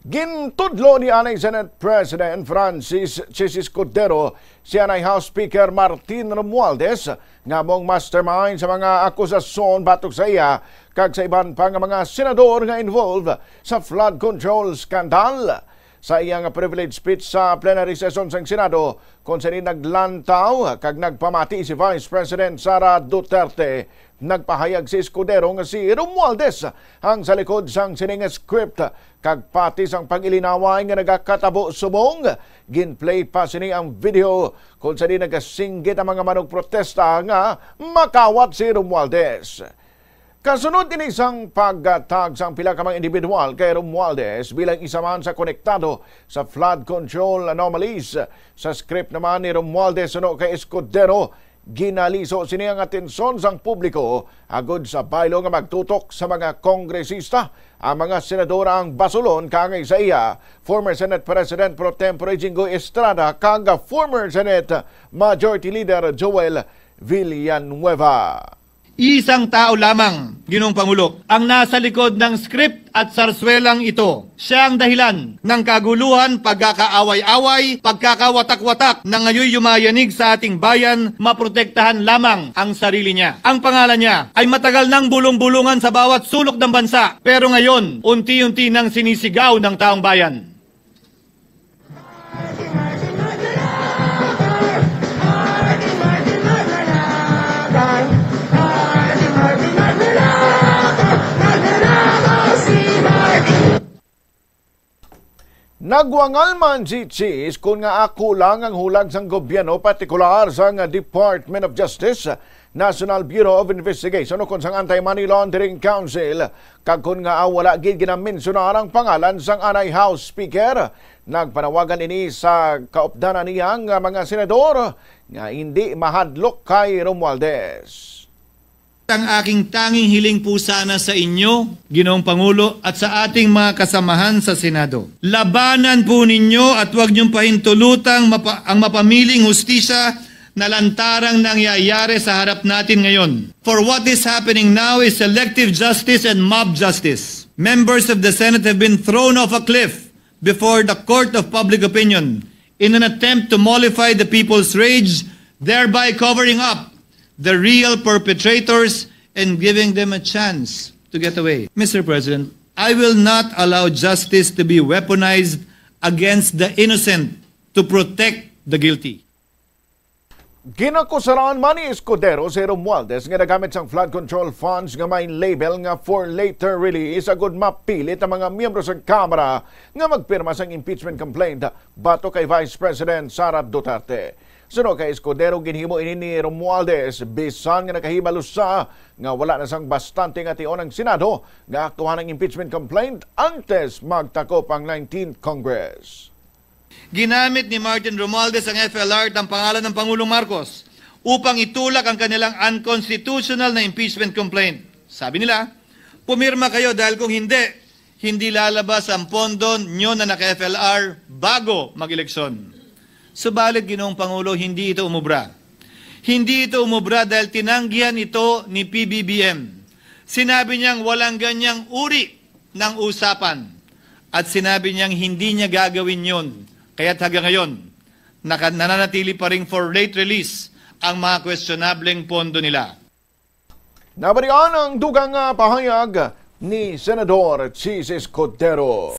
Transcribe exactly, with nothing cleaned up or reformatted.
Gintudlo ni anay Senate President Francis Chiz Escudero si anay House Speaker Martin Romualdez nga amo ang mastermind sa mga akusasyon batok sa iya kag sa iban pa nga mga senador nga involved sa flood control scandal. Sa iya nga privilege speech sa plenary session sang Senado, kon sini naglantaw kag nagpamati si Vice President Sara Duterte, nagpahayag si Escudero nga si Romualdez ang sa likod sang sining script, kag pati sang pag-ilinaway nga nagakatabo subong, ginplay pa sini ang video kon sini nagasinggit ang mga manugprotesta nga makawat si Romualdez. Kasunod ini sang pagtag sang pila ka mga individual kay Romualdez bilang isa man sa konektado sa flood control anomalies. Sa script naman ni Romualdez suno kay Escudero, ginaliso sini ang atensyon sang publiko agod sa baylo nga magtutok sa mga kongresista. Ang mga senadora ang basulon kaangay sa iya, former Senate President Pro Tempore Jinggoy Estrada kag former Senate Majority Leader Joel Villanueva. Isang tao lamang, Ginoong Pangulo, ang nasa likod ng script at sarswelang ito. Siya ang dahilan ng kaguluhan, pagkakaaway-away, pagkakawatak-watak na ngayon yumayanig sa ating bayan, maprotektahan lamang ang sarili niya. Ang pangalan niya ay matagal nang bulong-bulungan sa bawat sulok ng bansa, pero ngayon, unti-unti nang sinisigaw ng taong bayan. Nagwangal man si Chiz kon ngaa kulang ang hulag sang gobyerno, partikular sang Department of Justice, National Bureau of Investigation, o kon sang Anti-Money Laundering Council, kag kon ngaa wala gid ginaminsunar ang pangalan sang anay House Speaker. Nagpanawagan ini sa kaupdanan niya nga mga senador nga hindi mahadlok kay Romualdez. Ang aking tanging hiling po sana sa inyo, Ginoong Pangulo, at sa ating mga kasamahan sa Senado. Labanan po ninyo at huwag niyong pahintulutang mapa-, ang mapamiling hustisya na lantarang nangyayari sa harap natin ngayon. For what is happening now is selective justice and mob justice. Members of the Senate have been thrown off a cliff before the court of public opinion in an attempt to mollify the people's rage, thereby covering up the real perpetrators and giving them a chance to get away. Mister President, I will not allow justice to be weaponized against the innocent to protect the guilty. Ginakusaran man ni Escudero si Romualdez nga nagamit sang flood control funds nga may label nga for later release agud mapilit ang mga miyembro sang Kamara nga magpirma sang impeachment complaint batok kay Vice President Sara Duterte. Suno kay Escudero, ginhimo ini ni Romualdez bisan nga nakahibalo sia nga wala na sang bastante nga tion ang Senado nga aktuhan ang impeachment complaint antes magtakop ang nineteenth Congress. Ginamit ni Martin Romualdez ang F L R at ang pangalan ng Pangulong Marcos upang itulak ang kanilang unconstitutional na impeachment complaint. Sabi nila, "Pumirma kayo dahil kung hindi, hindi lalabas ang pondo nyo na naka-F L R bago mag-eleksyon." Subalit, Ginoong Pangulo, hindi ito umubra. Hindi ito umubra dahil tinanggihan ito ni P B B M. Sinabi niyang walang ganyang uri ng usapan. At sinabi niyang hindi niya gagawin yun. Kaya't hanggang ngayon, naka-, nananatili pa ring for late release ang mga questionableng pondo nila. Nabalian ang dugang nga pahayag ni Senador Chiz Escudero.